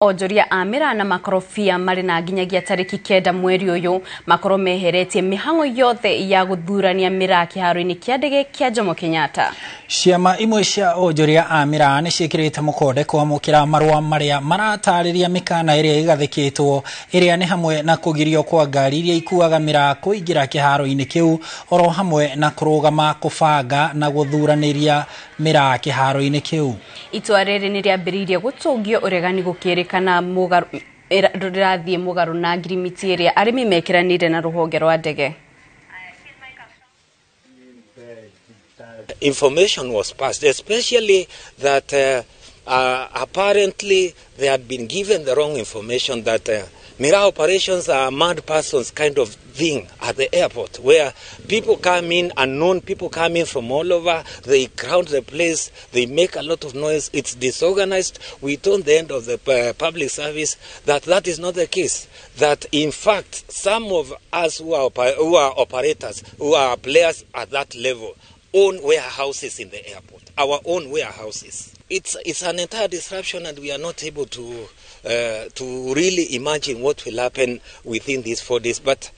Onjoria a miraa na makorobia marĩ na nginyagia tarĩki 9 mweri ũyũ makorwo meheretie mĩhang'o yothe ya gũthurania miraa kĩharo-inĩ kĩa ndege kĩa Jomo Kenyatta. Ciama imwe cia onjoria a miraa nĩ ciĩkĩrĩte mũkonde kwamũkĩra marũa marĩa maratarĩria mĩkana ĩrĩa ĩgathĩkĩtwo, ĩrĩa nĩ hamwe na kũgirio kwa ngari iria ikuaga miraa kũingĩra kĩharo-inĩ kĩu, oro hamwe na kũrũgama kũbanga na gũthuranĩria miraa kĩharo-inĩ kĩu. Itua rĩrĩ nĩ rĩambĩrĩirie gũtũngio ũregani gũkĩrĩkana rĩrathiĩ mũgarũ na ngirimiti ĩrĩa arĩmi mekĩranĩire na rũhonge rwa ndege. Information was passed, especially that apparently they had been given the wrong information that miraa operations are mad persons kind of thing at the airport, where people come in, unknown people come in from all over, they crowd the place, they make a lot of noise, it's disorganized. We told the end of the public service that that is not the case, that in fact some of us who are operators, who are players at that level, own warehouses in the airport, our own warehouses. It's an entire disruption, and we are not able to really imagine what will happen within these 4 days. But